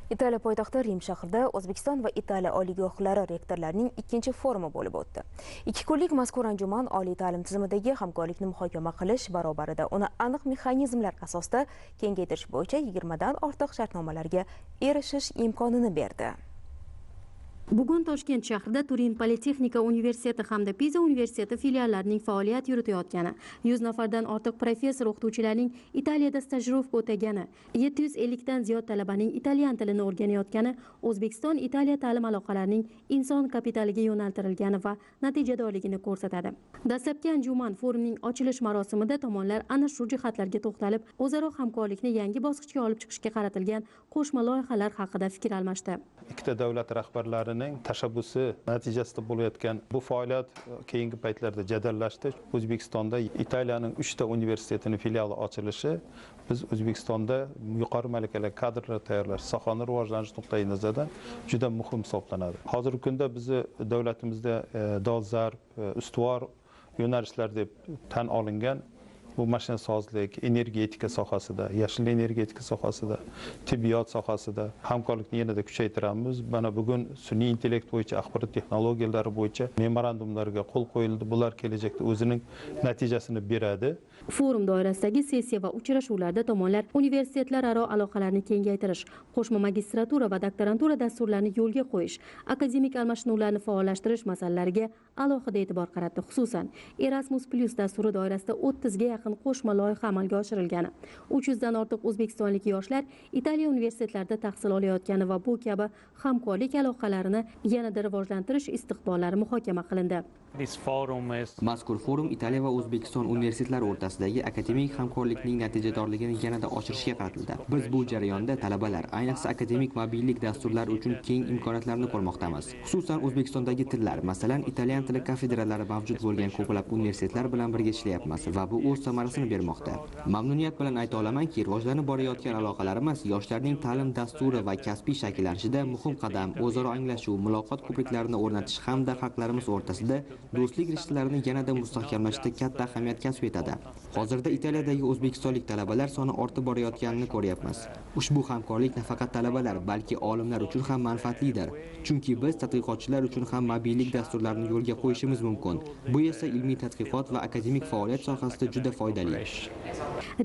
Italiya poytaxti Rim shahrida O'zbekiston va Italiya oliygohlari rektorlarining ikkinchi forumi bo'lib o'tdi. Ikki kunlik mazkur anjuman oliy ta'lim tizimidagi hamkorlikni muhokama qilish barobarida uni aniq mexanizmlar asosida kengaytirish bo'yicha 20 dan ortiq shartnomalarga erishish imkonini berdi. Bugun Toshkent shahrida Turin Politexnika universiteti hamda Piza universiteti filiallarining faoliyat yuritayotgani, 100 nafardan ortiq professor o'qituvchilarning Italiyada stajirovka o'tagani, 750 dan ziyod talabaning italyan tilini o'rganayotgani O'zbekiston Italiya ta'lim aloqalarining inson kapitaliga yo'naltirilgani va natijadorligini ko'rsatadi. Dastlabki anjuman forumning ochilish marosimida tomonlar ana shu jihatlarga to'xtalib, o'zaro hamkorlikni yangi bosqichga olib chiqishga qaratilgan qo'shma loyihalar haqida fikr almashdi. Ikkita davlat rahbarlarining tashabbusi natijasida bo'layotgan bu faoliyat keyingi paytlarda jadallashdi. O'zbekistonda Italiyaning 3 ta universitetini filiali ochilishi biz O'zbekistonda yuqori malakali kadrlar tayyorlash, sohani rivojlanish nuqtai nazaridan juda muhim hisoblanadi. Hozirgi kunda bizni davlatimizda dolzarb, ustuvor yo'nalishlar deb tan olingan bu mashinasozlik, energetika sohasida, yashil energetika sohasida, tibbiyot sohasida hamkorlikni yanada kuchaytiramiz. Mana bugun sun'iy intellekt bo'yicha, axborot texnologiyalari bo'yicha memorandumlarga qo'l qo'yildi. Bular kelajakda o'zining natijasini beradi. Forum doirasidagi sessiya va uchrashuvlarda tomonlar universitetlararo aloqalarni kengaytirish, qo'shma magistratura va doktorantura dasturlarini yo'lga qo'yish, akademik almashinuvlarni faollashtirish masalalariga alohida e'tibor qaratdi. Xususan, Erasmus Plus dasturi doirasida 30 ga yaqin qo'shma loyiha amalga oshirilgani, 300 dan ortiq o'zbekistonlik yoshlar Italiya universitetlarida tahsil olayotgani va bu kabi hamkorlik aloqalarini yanada rivojlantirish istiqbollari muhokama qilindi. Mazkur forum Italiya va O'zbekiston universitetlari o'rtasidagi akademik hamkorlikning natijadorligini yanada oshirishga qaratildi. Biz bu jarayonda talabalar, ayniqsa akademik mobillik dasturlari uchun keng imkoniyatlarni ko'rmoqdamiz. Xususan, O'zbekistondagi tillar, masalan, italyan tili kafedralari mavjud bo'lgan ko'plab universitetlar bilan birga ishlayapmiz va bu o'z samarasini bermoqda. Mamnuniyat bilan ayta olamanki, rivojlanib borayotgan aloqalarimiz yoshlarning ta'lim dasturi va kasbiy shakllanishida muhim qadam, o'zaro anglashuv, muloqot ko'priklarini o'rnatish hamda xalqlarimiz o'rtasida do'stlik rishtalarini yanada mustahkamlashda katta ahamiyat kasb etadi. Hozirda Italiyadagi o'zbekistonlik talabalar soni ortib borayotganini ko'ryapmiz. Ushbu hamkorlik nafaqat talabalar, balki olimlar uchun ham manfaatlidir. Chunki biz tadqiqotchilar uchun ham mobillik dasturlarini yo'lga qo'yishimiz mumkin. Bu esa ilmiy tadqiqot va akademik faoliyat sohasida juda foydali.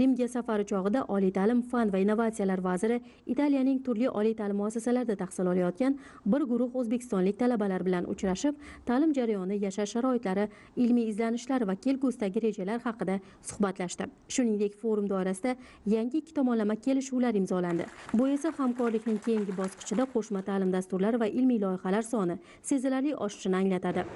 Rimga safari chog'ida Oliy ta'lim, fan va innovatsiyalar vaziri Italiyaning turli oliy ta'lim muassasalarida tahsil olayotgan bir guruh o'zbekistonlik talabalar bilan uchrashib, ta'lim jarayoni, yashash sharoitlari, ilmiy izlanishlar va kelgusidagi rejalar haqida suhbatlashdi. Shuningdek, forum doirasida yangi ikki tomonlama kelishuvlar imzolandi. Bu esa hamkorlikning keyingi bosqichida qo'shma ta'lim dasturlari va ilmiy loyihalar soni sezilarli oshishini anglatadi.